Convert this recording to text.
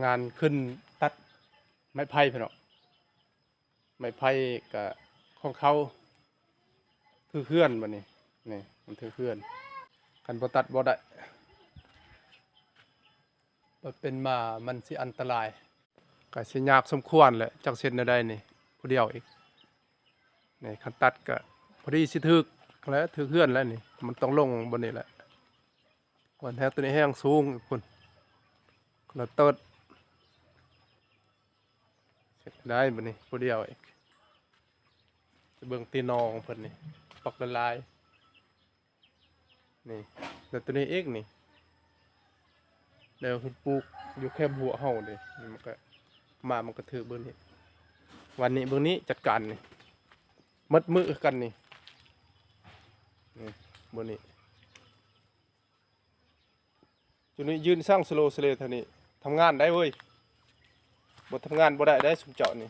ງານຂຶ້ນຕັດໄມ້ໄຜ່ພີ່ນ້ອງ ໄມ້ໄຜ່ກະຂອງເຂົາຖືກເຮືອນບັດນີ້ ນີ້ມັນຖືກເຮືອນ ຄັນບໍ່ຕັດບໍ່ໄດ້ ບັດເປັນມາມັນຊິອັນຕະລາຍ ກະຊິຍາກສົມຄວນແຫຼະ ຈັກເຮັດແນວໃດນີ້ ຜູ້ດຽວອີກ ນີ້ຄັນຕັດກະພໍດີຊິຖືກແຫຼະ ຖືກເຮືອນແຫຼະນີ້ ມັນຕ້ອງລົງບ່ອນນີ້ແຫຼະ ບ່ອນແຮງໂຕນີ້ແຮງສູງພຸ້ນ ຄົນລະເຕີດ ເຮັດໄດ້ບັດນີ້ຜູ້ດຽວອີກ ຈະເບິ່ງຕີນອຂອງເພິ່ນນີ້ ປັກຫຼາຍໆ ນີ້ ແລ້ວໂຕນີ້ອີກນີ້ ແລ້ວເພິ່ນປູກຢູ່ແຄມຮົ້ວເຮົາເດ້ ມັນກະ ມາມັນກະຖືກເບິ່ງນີ້ ວັນນີ້ເບິ່ງນີ້ ຈັດການນີ້ ໝົດມື້ຄືກັນນີ້ ນີ້ ເບິ່ງນີ້ ຈຸນີ້ຢືນສັງສະໂລສະເລເທົ່ານີ້ ທຳງານໄດ້ເວີຍ ບໍ່ທຳງານບໍ່ໄດ້ໄດ໋ຊຸມເຈົ້ານີ້